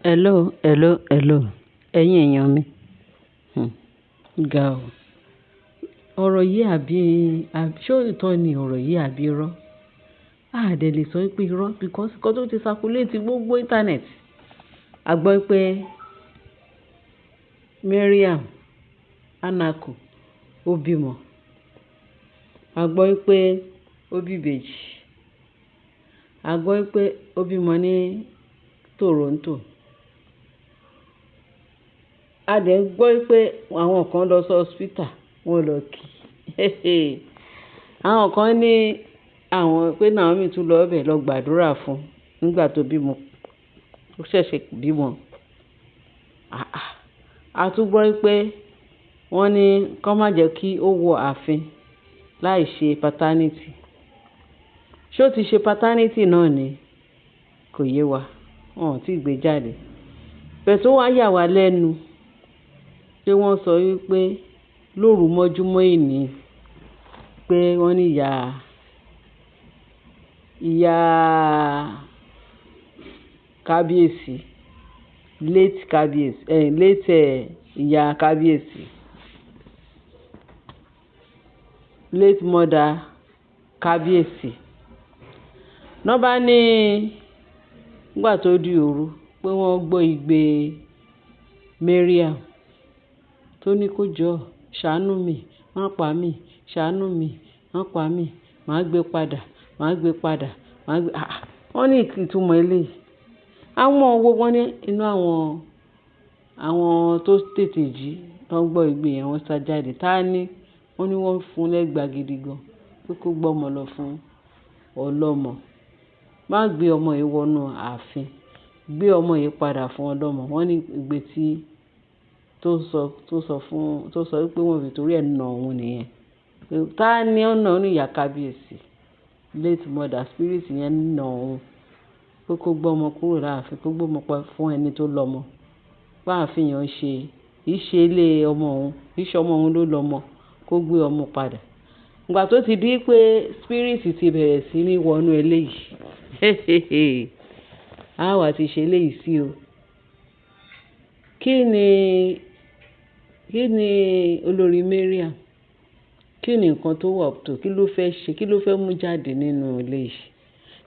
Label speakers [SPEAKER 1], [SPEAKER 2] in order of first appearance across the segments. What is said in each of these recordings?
[SPEAKER 1] Hello, hello, hello. Ẹ̀yin èèyàn mi. Ga o. Ọ̀rọ̀ yìí àbí, ṣé òótọ́ ni ọ̀rọ̀ yìí àbí irọ́? A dẹ̀ lè sọ pé irọ́ because nǹkan tó ti circulate gbogbo internet. A gbọ́ pé Mariam Anako ó bímọ. A gbọ́ pé ó bí ìbejì. A gbọ́ pé ó bímọ ní Toronto. A dẹ̀ gbọ́ pé àwọn kan lọ sí hospital, wọ́n lọ kí. Àwọn kan ní àwọn pé Naomi tún lọ bẹ̀ lọ gbàdúrà fún nígbà tó bímọ. Ó ṣẹ̀ṣẹ̀ bímọ. Àà, a tún gbọ́ pé wọ́n ní kí wọ́n má jẹ́ kí ó wọ ààfin láì ṣe paternity. Ṣé ó ti ṣe paternity náà ni? Kò yé wa. Wọn ò tí gbé jáde. But ó wá yà wá lẹ́nu pé wọ́n sọ wípé lóru mọ́júmọ́ èní pé wọ́n ní ìyá kábíyèsí, late kábíyèsí, late ìyá kábíyèsí, late mother kábíyèsí. Ná bá ní nígbà tó di òru pé wọ́n gbọ́ igbe Mariam tó ní kó jọ, ṣàánú mi, má pa mí, ṣàánú mi, má pa mí, màá gbé padà, màá gbé padà, màá gbé. Àà, wọ́n ní ìtumọ̀ eléyìí. Àwọn wo wọ́n ní inú àwọn tó tètè jí tó ń gbọ́ igbe yẹn wọ́n sá jáde. Tá ní? Wọ́n ní wọ́n fún lẹ́gba gidi gan pé kó gbé ọmọ lọ fún ọlọ́mọ. Má gbé ọmọ yìí wọnú ààfin. Gbé ọmọ yìí padà fún ọlọ́mọ. Wọ́n ní igbe tí tó sọ fún, tó sọ wípé wọ́n fi torí ẹ na òun nìyẹn. Tá ní ó na? Ó ní ìyá kábíyèsí. Late mother spirit yẹn na òun pé kó gbé ọmọ kúrò láàfin, kó gbé ọmọ pa fún ẹni tó lọ́mọ. Pé ààfin yẹn ń ṣe, kì í ṣe ilé ọmọ òun, kì í ṣe ọmọ òun ló lọ́mọ, kó gbé ọmọ padà. Ìgbà tó ti di pé spirit ti bẹ̀rẹ̀ sí ní wọnú eléyìí. A wà ti ṣe eléyìí sí o. Kí ni olórí Mariam? Kí ni nǹkan tó wà up to? Kí ló fẹ́ ṣe? Kí ló fẹ́ mú jáde nínú eléyìí?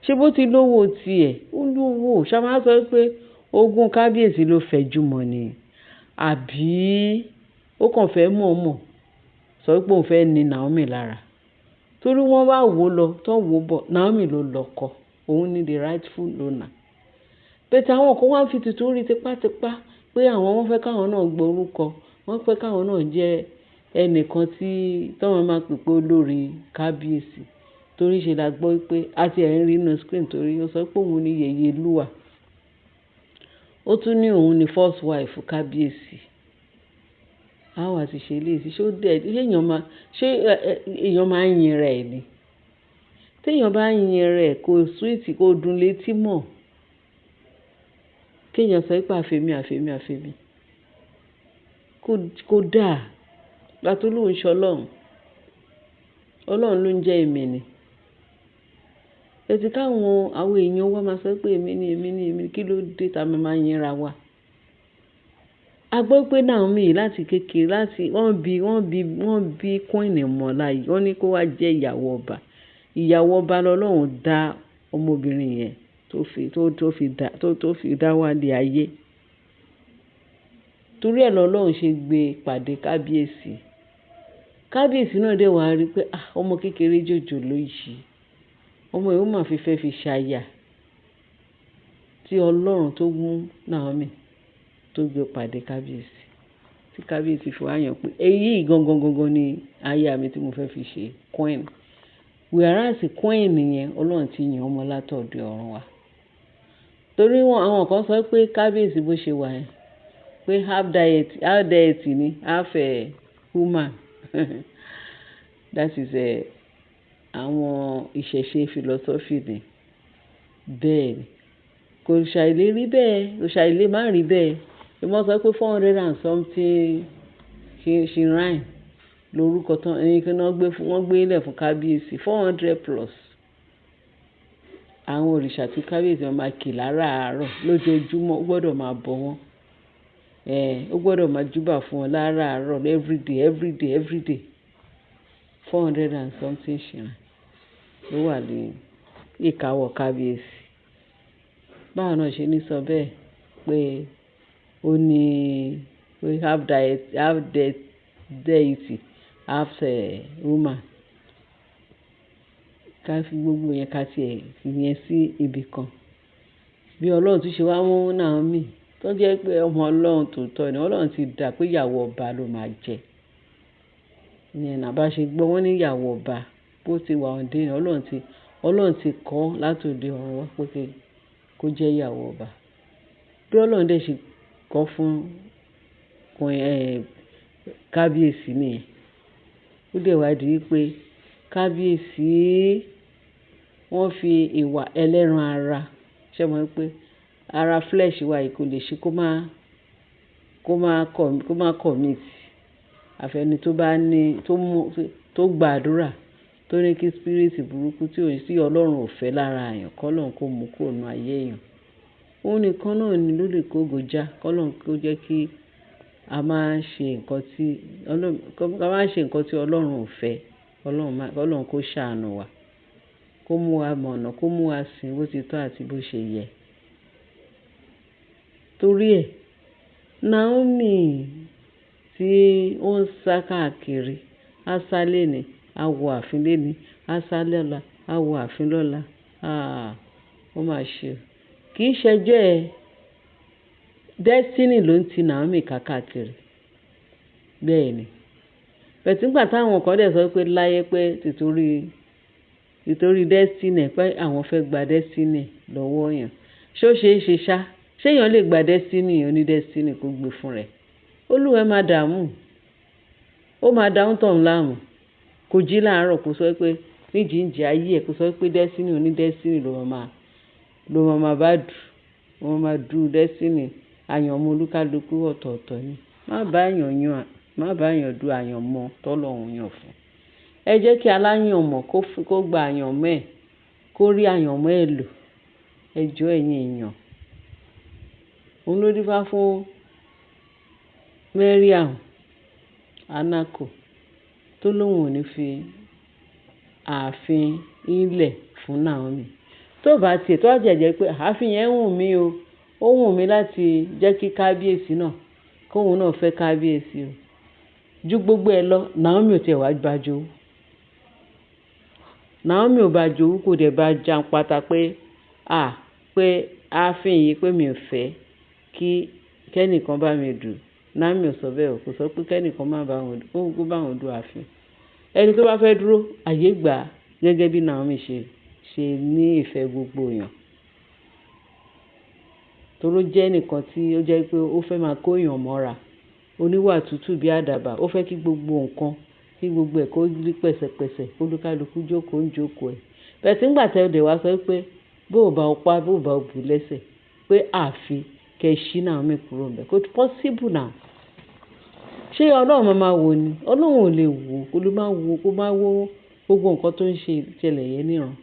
[SPEAKER 1] Ṣé bó ti lówó tiẹ̀? Ó lówó. Ṣé a máa sọ pé ogún kábíyèsí ló fẹjú mọ́ ni? Àbí ó kàn fẹ́ mọ̀ọ́mọ̀ sọ pé òun fẹ́ ní Naomi lára? Torí wọ́n bá wò lọ, tó wò bọ̀, Naomi ló lọ́kọ. Òun ni the rightful owner. But àwọn kan wá fi tìtorí tipátipá pé àwọn wọ́n fẹ́ káwọn náà gba orúkọ. Wọ́n fẹ́ káwọn náà jẹ́ ẹnìkan tí wọ́n máa pè pé olórí kábíyèsí. Torí ṣe la gbọ́ pé a ti ẹ̀ ń rí nínú screen torí ó sọ pé òun ni yèyé Lúwà. Ó tún ní òun ni first wife kábíyèsí. A wà ti ṣe eléyìí sí. Ṣé ó dẹ̀, ṣé èèyàn máa ń yin rẹ̀ ni? Tí èèyàn bá ń yin rẹ̀ kò sweet, kò dùn létí mọ̀. Kí èèyàn sọ pé àfẹ́mi, àfẹ́mi, àfẹ́mi. Kò dáa. Ìgbà tó lóun ṣe Ọlọ́run. Ọlọ́run ló ń jẹ́ èmi ni. Ẹ ti káwọn àwọn èèyàn wa máa sọ pé èmi ni, èmi ni, èmi ni. Kí ló dé táa máa ń yinra wa? A gbọ́ pé Naomi láti kékeré, láti wọ́n bí Queen mọ́ láyé. Wọ́n ní kó wá jẹ́ ìyàwó ọba. Ìyàwó ọba lọ́lọ́run dá ọmọbìnrin yẹn tó fi dá wá lé ayé. Torí ẹ lọ́lọ́run ṣe gbé pàdé kábíyèsí. Kábíyèsí náà dẹ̀ wá rí pé, ah, ọmọ kékeré jòjòló yìí. Ọmọ yìí ó máa fi fẹ́ fi ṣaya. Tí Ọlọ́run tó mú Naomi tó gbé pàdé kábíyèsí. Tí kábíyèsí fi wá yàn pé èyí gangan gangan ni aya mi tí mo fẹ́ fi ṣe queen. Whereas queen yẹn Ọlọ́run ti yàn ọmọ látọ̀dọ̀ ọ̀run wá. Torí wọ́n, àwọn kan sọ pé kábíyèsí bó ṣe wà yẹn, pé half deity ni, half human. That is àwọn ìṣẹ̀ṣe philosophy ni. Bẹ́ẹ̀ ni. Kò ṣàìlè rí bẹ́ẹ̀, kò ṣàìlè má rí bẹ́ẹ̀. Wọ́n sọ pé 400 and something shrine lórúkọ tán, ẹni kí wọ́n gbé fún, wọ́n gbé lẹ̀ fún kábíyèsí 400 plus. Àwọn òrìṣà tí kábíyèsí máa máa kì láràárọ̀ lójoojúmọ́, ó gbọ́dọ̀ máa bọ wọ́n. Ó gbọ́dọ̀ máa júbà fún wọn láràárọ̀ everyday, everyday, everyday. 400 and something shrine ló wà ní ìkáwọ́ kábíyèsí. Báwo náà ṣe ní sọ bẹ́ẹ̀ pé ó ní pé half diet, half deity, half woman. Ká fi gbogbo yẹn ká tí ẹ fi yẹn sí ibi kan. Bí Ọlọ́run tún ṣe wá mú Naomi tó jẹ́ pé ọmọ Ọlọ́run tòótọ́ ni, Ọlọ́run ti dá pé ìyàwó ọba ló máa jẹ́. Ìyẹn náà bá ṣe gbọ́ wọ́n ní ìyàwó ọba bó ti wà òde ni Ọlọ́run ti kọ́ láti òde ọ̀run wá pé kó jẹ́ ìyàwó ọba. Bí Ọlọ́run dẹ̀ ṣe kọ́ fún kábíyèsí nìyẹn. Ó dẹ̀ wá di wípé kábíyèsí wọ́n fi ìwà ẹlẹ́ran ara, ṣé ẹ mọ̀ wípé ara flesh wa yìí kò lè ṣe kó má commit. Àfi ẹni tó bá ní, tó mú, tó gba àdúrà, tó ní kí spirit burúkú tí ò sí Ọlọ́run ò fẹ́ lára èèyàn, kó Ọlọ́run kó mú kúrò nínú ayé èèyàn. Òun nìkan náà ni ló lè kógo já, kó Ọlọ́run kó jẹ́ kí a máa ṣe nǹkan tí Ọlọ́run, ká máa ṣe nǹkan tí Ọlọ́run ò fẹ́. Ọlọ́run má, Ọlọ́run kó ṣàánú wa, kó mú wa mọ̀nà, kó mú wa sìn bó ti tọ́ àti bó ṣe yẹ. Torí ẹ, Naomi tí ó ń sá káàkiri, á sá léni, á wọ ààfin léni, á sá lọ́la, á wọ ààfin lọ́la. Ah! Ó máa ṣe o. Kì í ṣẹjọ́ ẹ. Destiny ló ń ti Naomi káàkiri. Bẹ́ẹ̀ ni. But nígbà táwọn kan dẹ̀ sọ pé láyé pé títorí destiny pé àwọn fẹ́ gba destiny lọ́wọ́ èèyàn. Ṣé ó ṣe é ṣe ṣá? Ṣé èèyàn lè gba destiny oní destiny kó gbé fún rẹ̀? Olúwa ẹ máa dààmú. Ó máa dá òǹtọ̀ún láàmú. Kò jí láàárọ̀ kó sọ pé ní jíǹjí ayé ẹ kó sọ pé destiny oní destiny ló máa bá dù. Wọ́n máa dù destiny. Àyànmọ́ olúkálukú ọ̀tọ̀ọ̀tọ̀ ni. Má bá èèyàn yan, má bá èèyàn dù àyànmọ́ tó Ọlọ́run yàn fún. Ẹ jẹ́ kí aláyànmọ́ kó gba àyànmọ́ ẹ̀, kó rí àyànmọ́ ẹ̀ lò. Ẹ jọ ẹ̀yin èèyàn. Òun ló dífá fún Mariam Anako tó lóun ò ní fi ààfin ilẹ̀ fún Naomi. Tó bá tiẹ̀, tó bá jẹ́ jẹ́ pé ààfin yẹn wù mí o, ó wù mí láti jẹ́ kí kábíyèsí náà, kó òun náà fẹ́ kábíyèsí o. Ju gbogbo ẹ lọ, Naomi ò tiẹ̀ wá bá jowú. Naomi ò bá jowú, kò dẹ̀ bá jàǹpátá pé, à, pé ààfin yìí pé mi ò fẹ́ kí kẹ́nìkan bá mi dù. Naomi ò sọ bẹ́ẹ̀ o, kò sọ pé kẹ́nìkan má bá òun, kó bá òun dù ààfin. Ẹni tó bá fẹ́ dúró, àyè gbà gẹ́gẹ́ bí Naomi ṣe ní ìfẹ́ gbogbo èèyàn. Torí ó jẹ́ ẹnìkan tí ó jẹ́ pé ó fẹ́ máa kó èèyàn mọ́ra. Oníwà tútù bí àdàbà. Ó fẹ́ kí gbogbo nǹkan, kí gbogbo ẹ̀ kó rí pẹ̀sẹ̀pẹ̀sẹ̀, kó olúkálukú jókòó ń jókòó ẹ̀. But nígbà tí ẹ dẹ̀ wá sọ pé bó ò bá ọ pa, bó ò bá ọ bù lẹ́sẹ̀, pé ààfin kí ẹ ṣí Naomi kúrò níbẹ̀. Kò possible now. Ṣé Ọlọ́run máa ma wò ni? Ọlọ́run ò lè wò, kó ló máa wò, kó máa wò gbogbo nǹkan tó ń ṣe ìṣẹ̀lẹ̀ yẹn níran.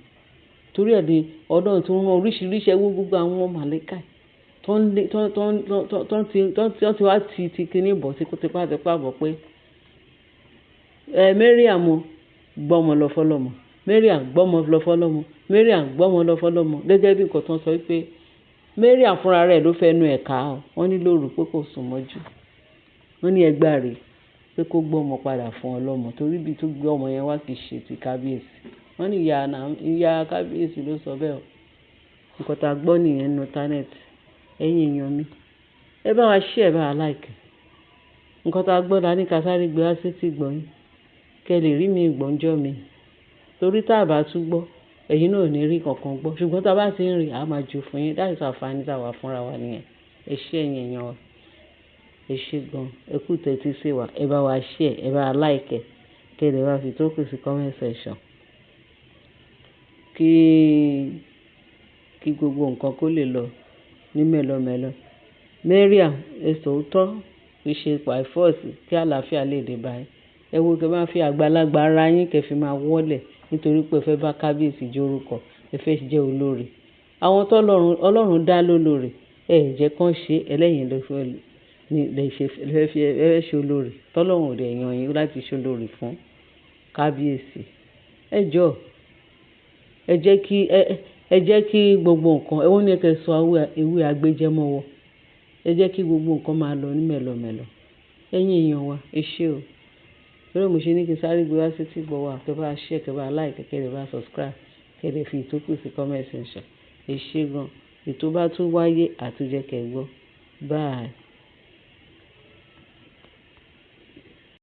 [SPEAKER 1] Torí ẹ ni Ọlọ́run tó ń rán oríṣiríṣi ẹwú gbogbo àwọn màlàíkà tó ń lé, tó, tó, tó, tó ti, tó ti wá ti kíní bọ̀ sí tipátipá bọ̀ pé, ẹ Mariam gbọ́mọ lọ fọ́lọ́mọ. Mariam gbọ́mọ lọ fọ́lọ́mọ. Mariam gbọ́mọ lọ fọ́lọ́mọ. Gẹ́gẹ́ bí nǹkan tó ń sọ wípé Mariam fúnra rẹ̀ ló fẹnu ẹ̀ ká o. Wọ́n ní lóru pé kò sùn mọ́jú. Wọ́n ní ẹgbàá rẹ̀ pé kó gbọ́mọ padà fún ọlọ́mọ torí bí tó gbé ọmọ yẹn wá kì í ṣe ti kábíyèsí. Wọ́n ní ìyá kábíyèsí ló sọ bẹ́ẹ̀ o. Nǹkan tá a gbọ́ nìyẹn nínú internet. Ẹ̀yin èèyàn mi, ẹ bá wa share, ẹ bá wa like. Nǹkan tá a gbọ́ la ní ká sáré gbé wá sí etí ìgbọ́ yín. Kí ẹ lè rí mi gbọ́ ńjọ́ mi. Torí tí a bá tún gbọ́, ẹ̀yin náà ò ní rí kankan gbọ́. Ṣùgbọ́n tí a bá ti ń rí, a máa ju fún yín. That is àǹfààní tí a wà fúnra wa nìyẹn. Ẹ ṣé ẹ̀yin èèyàn wa. Ẹ ṣé gan. Ẹ kú ìtẹ́tí sí wa. Ẹ bá wa share, ẹ bá wa like, kí ẹ lè bá fi tó kù sí comment section. Kí gbogbo nǹkan kó lè lọ ní mẹ́lọ̀mẹ́lọ̀. Mariam, ẹ sọ òótọ́, kì í ṣe by force kí àlàáfíà lè dé bá yín. Ẹ wo kí ẹ máa fi àgbàlagbà ara yín kí ẹ fi máa wọ́lẹ̀ nítorí pé ẹ fẹ́ bá kábíyèsí jórúkọ, ẹ fẹ́ jẹ́ olórí. Àwọn tó Ọlọ́run dá lólorì, ẹ jẹ́ kán ṣe ẹlẹ́yin ló fẹ́ ní lè ṣe fẹ́ fi ẹ ṣe olórí. Tọ́lọ́run ò dẹ̀ yàn yín láti ṣe olórí fún kábíyèsí. Ẹ jọ̀ọ́, ẹ jẹ́ kí ẹ jẹ́ kí gbogbo nǹkan, ẹ wọ́n ní kí ẹ sọ ewé agbéjẹ́mọ́wọ́. Ẹ jẹ́ kí gbogbo nǹkan máa lọ ní mẹ̀lọ̀mẹ̀lọ̀. Ẹ̀yin èèyàn wa, ẹ ṣé o. Torí mo ṣe ní kí n sáré gbé wá sí etí ìgbọ́ wa, kí ẹ bá share, kí ẹ bá like, kí ẹ bá subscribe, kí ẹ lè fi ìtókù sí comment section. Ẹ ṣé gan. Ètò bá tún wáyé, àtúnjẹ kẹ́ gbọ́. Bye.